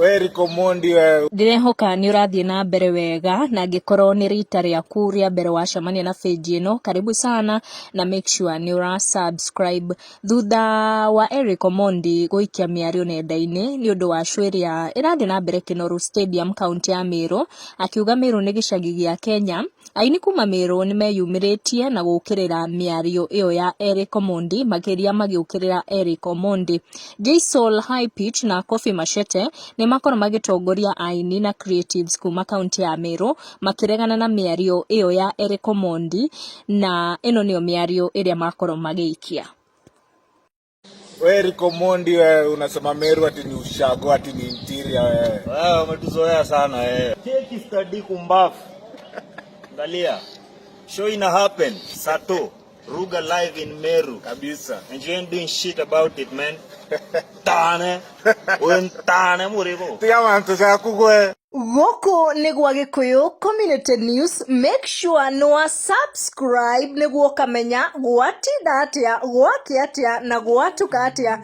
We Eric Omondi we. Ndĩrehoka nĩ ũrathiĩ na mbere wega na angĩkorwo nĩ rita rĩaku rĩa mbere wacemania na page ĩno, karibu sana na make sure nĩ ũra subscribe. Thutha wa Eric Omondi gũikia mĩario nenda-inĩ nĩ ũndũ wa show ĩrĩa ĩrathiĩ na mbere Kinoru Stadium kaũntĩ ya Meru, akiuga Meru nĩ gĩcagi gĩa Kenya, aini kuma Meru nĩ meyumĩrĩtie na gũkĩrĩra mĩario ĩyo ya Eric Omondi, makĩria magĩũkĩrĩra Eric Omondi. J-Soul High Pitch na Kofi Machete nĩ makorwo magĩtongoria aini na creatives kuma kaũntĩ ya Meru makĩregana na mĩario ĩyo ya Eric Omondi, na ĩno nĩyo mĩario ĩrĩa makorwo magĩikia. We Eric Omondi we, unasema Meru ati ni ushago, ati ni interior wewe. Wewe umetuzoea sana wewe. Cheki study kumbafu. Angalia. Show ina happen. Sato. Ruga live in Meru. Kabisa. And you ain't doing shit about it, man. Tane. Tane murigo. Tiga mantu zakugwe. Gũkũ nĩ gwa Gĩkũyũ Community News, make sure nĩ wa subscribe nĩguo ũkamenya gwatinda atĩa, gwakĩa atĩa na gwatuka atĩa.